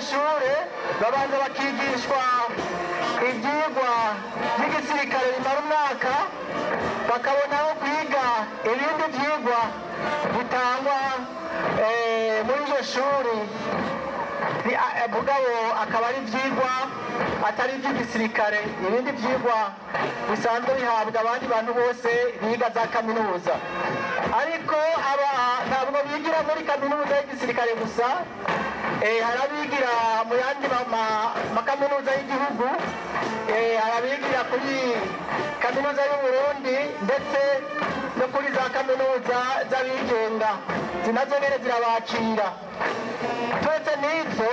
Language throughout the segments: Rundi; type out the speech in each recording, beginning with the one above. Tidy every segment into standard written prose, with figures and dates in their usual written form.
Iryo shure babanza bakigishwa ibyigwa by'igisirikare bimara umwaka, bakabonaho kwiga ibindi byigwa bitangwa muri iryo shuri. Mugabo akaba ari ibyigwa atari iby'igisirikare, ibindi byigwa bisanzwe bihabwa abandi bantu bose biga za kaminuza. Ariko aba ntabwo bigira muri kaminuza y'igisirikare gusa, hari abigira mu yandi makaminuza y'igihugu, hari abigira kuri Kaminuza y'u Burundi, ndetse no kuri za kaminuza z'abigenga nazo nyene zirabakira. Turetse n'ibyo,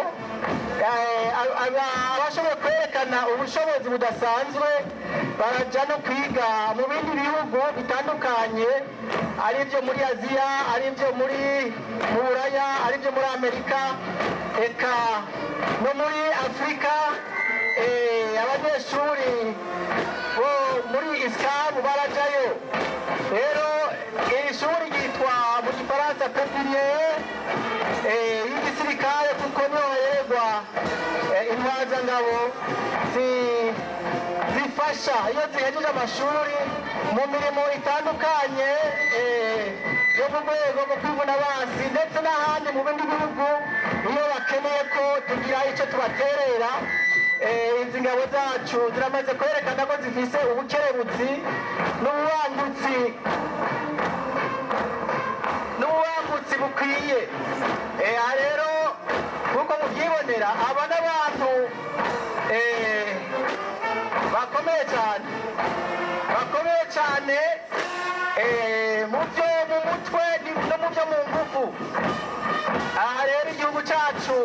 abashoboye kwerekana ubushobozi budasanzwe baraja no kwiga mu bindi bihugu bitandukanye, ari ibyo muri Aziya, ari ibyo mu Buraya, ari ibyo muri Amerika, eka no muri Afurika. Abanyeshuri bo muri ISCAM barajayo. Rero iri shuri ryitwa mu Gifaransa pépinière y'igisirikare, kuko niho hareregwa intwazangabo zifasha iyo zihejeje amashuri mu mirimo itandukanye yo mu rwego rwo kwivuna abansi, ndetse n'ahandi mu bindi bihugu iyo bakeneye ko tugira icyo tubaterera. Izi ngabo zacu ziramaze kwerekana ko zifise ubukerebutsi n'ububangutsi bukwiye. Aha rero, nk'uko mubyibonera, aba n'abantu bakomeye cyane, bakomeye cyane mu byo mu mutwe no mu byo mu ngufu. Aha rero igihugu cyacu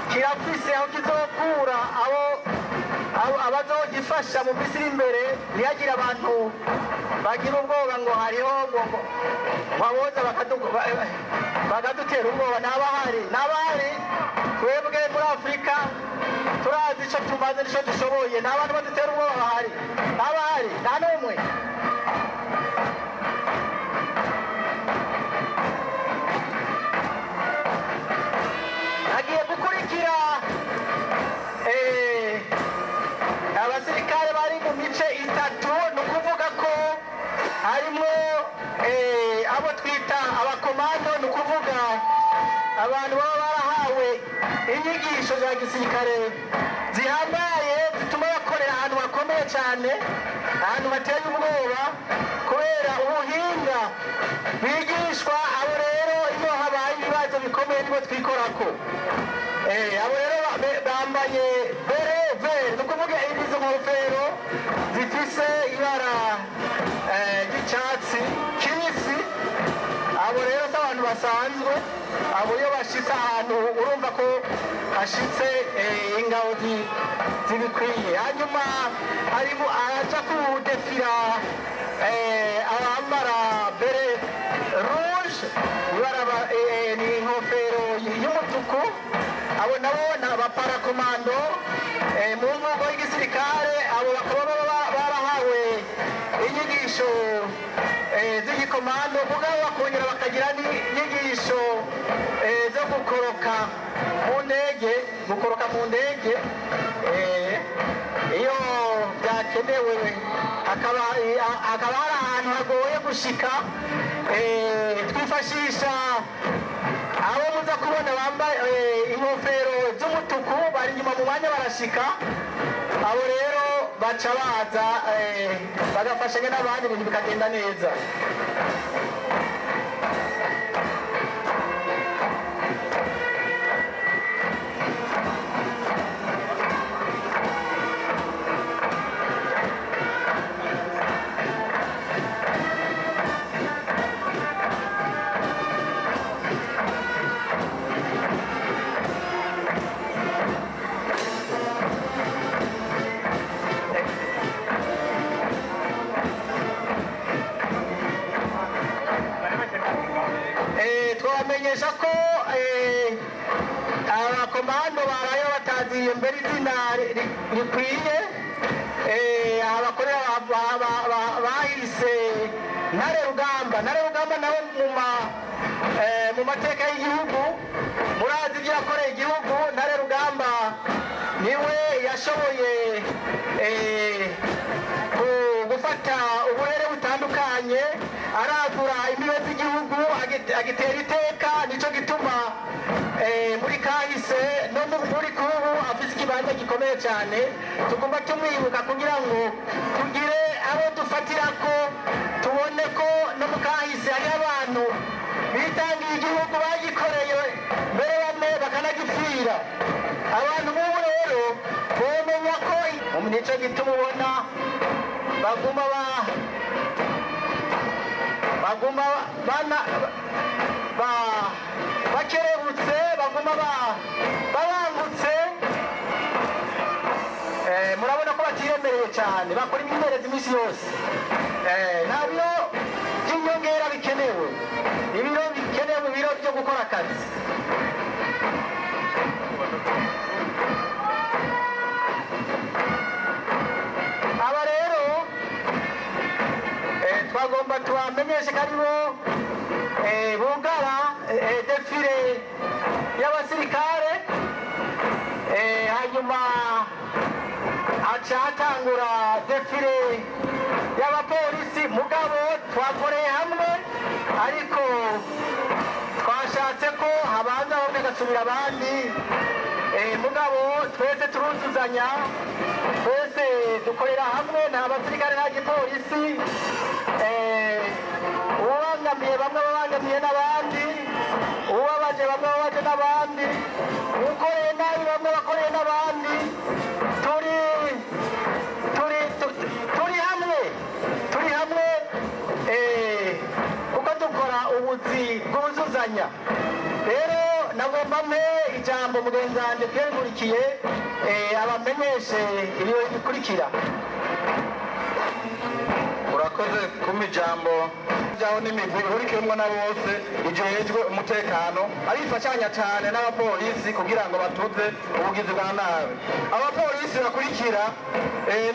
kirafise aho kizokura abo abazogifasha mu minsi iri imbere. Ntihagire abantu bagira ubwoba ngo hariho ngo aboza bakadutera ubwoba. Ntabahari, ntabahari. Twebwe muri Afurika turazi icyo tumaze n'icyo dushoboye. Nta bantu badutera ubwoba bahari, ntabahari, nta n'umwe. Hagiye gukurikira abasirikare bari mu mice itatu, ni ukuvuga ko harimo abo twita abakomando, ni ukuvuga abantu baba barahawe inyigisho za gisirikare zihambaye zituma bakorera ahantu hakomeye cyane, ahantu hateye ubwoba, kubera ubuhinga bigishwa. Abo rero iyo habaye ibibazo bikomeye nibo twikorako. Abo rero bambaye béret vert, ni ukuvuga izo nkofero zifise ibara ry'icyatsi kibisi. Abo rero si abantu basanzwe. Abo iyo bashitse ahantu urumva ko hashitse ingabo zibikwiye. Hanyuma harimo araja kudefira abambara béret rouge, ibara ni inkofero y'umutuku. Abo nabo ni abaparakomando mu mvugo y'igisirikare. Abo bakaba baba barahawe inyigisho z'igikomando, mugabo bakongera bakagira n'inyigisho zo gukoroka mu ndege, gukoroka mu ndege iyo byakenewe, hakaba hari ahantu hagoye gushika. Twifashisha abo muza kubona bambaye inkofero z'umutuku, bari inyuma mu mwanya barashika. Abo rero baca baza bagafashanya n'abandi, ibintu bikagenda neza. Twabamenyesha ko abakomando baraye bataziye mbere izina rikwiye. Abakorera bahise Ntare Rugamba. Ntare Rugamba nawe mu mateka y'igihugu murazi ibyo yakoreye igihugu. Ntare Rugamba. Agitera iteka. Nico gituma muri kahise no muri kubu afise ikibanza gikomeye cyane. Tugomba tumwibuka kugira ngo tugire abo dufatirako, tubone ko no mu kahise hariho abantu bitangiye igihugu, bagikoreye, mbere bamwe bakanagipfira. Abantu b'ubu rero bomenya ko nico gituma ubona baguma ba baguma bana ba bakerebutse, baguma babangutse. Murabona ko batiremereye cyane, bakora imyimenyerezo iminsi yose. Nta biro by'inyongera bikenewe, ibiro bikenewe mu biro byo gukora akazi. Aba rero twagomba tubamenyeshe ko aribo bugara défilé y'abasirikare. Hanyuma haca hatangura défilé y'abapolisi. Mugabo twakoreye hamwe, ariko twashatse ko habanza bamwe gasubira abandi. Mugabo twese turuzuzanya, twese dukorera hamwe, nta basirikare nta gipolisi. Uwubangamiye bamwe babangamiye n'abandi, ubabaje bamwe babaje n'abandi, ukoreye nabi bamwe bakoreye n'abandi. Turi hamwe, turi hamwe, kuko dukora ubuzi bwuzuzanya. Rero nagomba mpe ijambo mugenzi wanjye Pierre Nkurikiye, abamenyeshe ibirori bikurikira. Urakoze kumpa ijambo. Byaho n'imigwi ihurikiyemwo na bose ijejwe umutekano, arifashanya cyane n'abapolisi kugira ngo batuze ubugizi bwa nabi. Abapolisi bakurikira,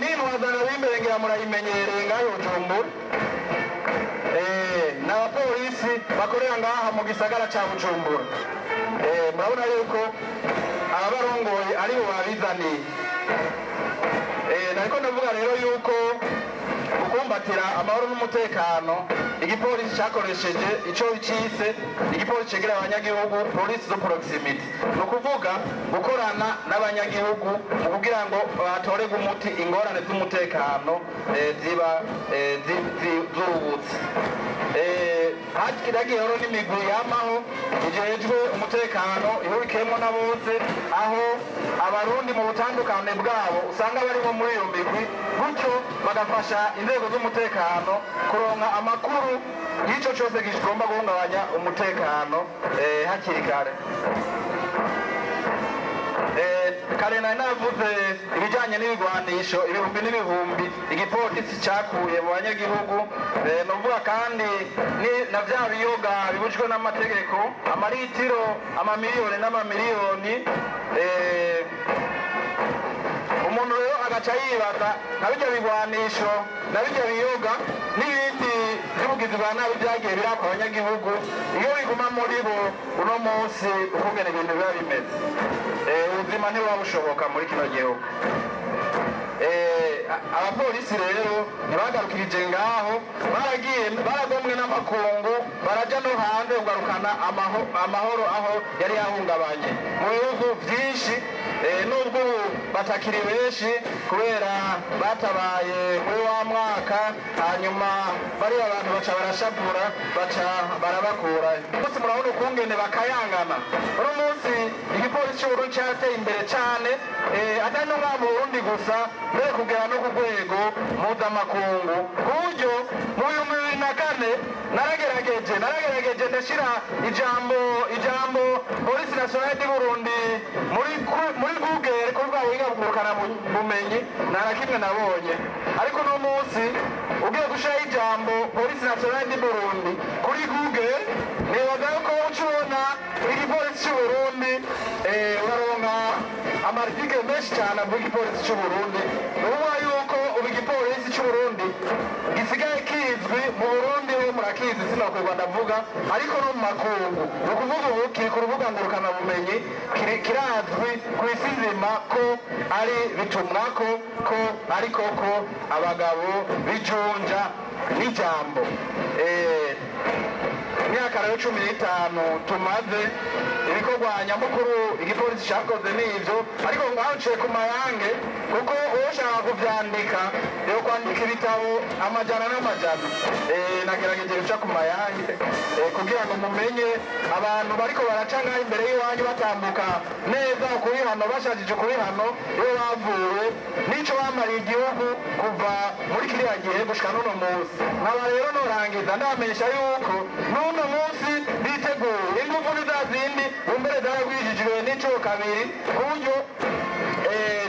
n'intwazana b'imbere murayimenyereye ngaho Bujumbura. Ni abapolisi bakorera ngaha mu gisagara ca Bujumbura. Murabona yuko ababarongoye aribo babizaniye. Nariko ndavuga rero yuko gukumbatira amahoro n'umutekano, igipolisi cyakoresheje ico cise igipolisi cegera abanyagihugu, police de proximité, ni ukuvuga gukorana n'abanyagihugu mu kugira ngo batorerwe umuti ingorane z'umutekano ziba zurubutse. Hakiragiye rero n'imigwi yamaho ijejwe umutekano ihurikiyemwo na bose, aho abarundi mu butandukane bwabo usanga barimo muri iyo migwi, gutyo bagafasha inzego z'umutekano kuronka amakuru y'ico cose kigomba guhungabanya umutekano hakiri kare. Kare nari navuze ibijyanye n'ibigwanisho ibihumbi n'ibihumbi igipolisi cyakuye mu banyagihugu. Nuvuga kandi na bya biyoga bibujwe n'amategeko, amaritiro amamiliyoni n'amamiliyoni. Umuntu rero agaca yibaza nka bijya bigwanisho na bijya biyoga n'ibindi by'ubugizi bwa nabi byagiye birakwa abanyagihugu, iyo biguma muri bo uno munsi, ukungene ibintu biba bimeze, ubuzima ntibuba bushoboka muri kino gihugu. Abapolisi rero ntibagarukirije ngaho, baragiye baragomwe n'amakungu, baraja no hanze kugarukana amahoro aho yari yahungabanye mu bihugu byinshi. Nubwo ubu batakiri benshi kubera batabaye muri wa mwaka, hanyuma bariya abantu baca barashavura, baca barabakura. Munsi murabona ukungene bakayangana. Uno munsi igipolisi c'Uburundi cyateye imbere cane, atari no ngaha mu Burundi gusa, mbere kugera no ku rwego mpuzamakungu, ku buryo mu 2004 naragerageje ndashira ijambo Police Nationale du Burundi muri Google, kuri bwa buhinga bwungurukana bumenyi, nta na kimwe nabonye. Ariko uno munsi ugiye gushiraho ijambo Police Nationale du Burundi kuri Google, nibaza ko uca ubona igipolisi c'u Burundi, uraronka ama articles menshi cyane avuga igipolisi c'u Burundi. Ni ukuvuga yuko ubu igipolisi c'u Burundi gisigaye kizwi mu Burundi ho, murakizi, sinokwirwa ndavuga, ariko no mu makungu. Ni ukuvuga ubu kiri ku rubuga ngurukanabumenyi, kirazwi ku isi nzima ko ari bitumwako, ko ari koko abagabo bijunja n'ijambo. Imyaka rero 15 tumaze, ibikorwa nyamukuru igipolisi cyakoze ni ibyo, ariko ngaho nciye ku mayange, kuko ushaka kuvyandika yo kwandika ibitabo amajana n'amajana. Nagerageje guca ku mayange kugira ngo mumenye abantu bariko baraca ngaho imbere y'iwanyu, batambuka neza kuri hano, bashajije kuri hano, iyo bavuye n'ico bamariye igihugu kuva muri kiriya gihe gushika n'uno munsi. Nkaba rero norangiza ndamenyesha yuko n'uno munsi biteguye, ingufu ni za zindi, bumbere zaragwijijwe n'ico kabiri, ku buryo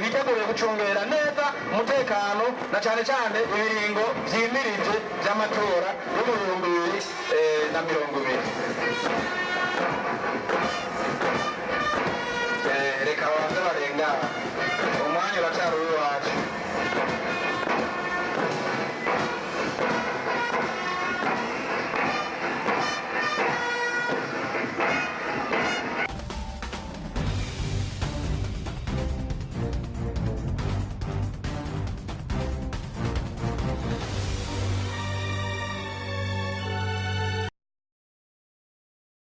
biteguriye gucungera neza umutekano, na cyane cyane ibiringo vyimirije vy'amatora yo mu 2020.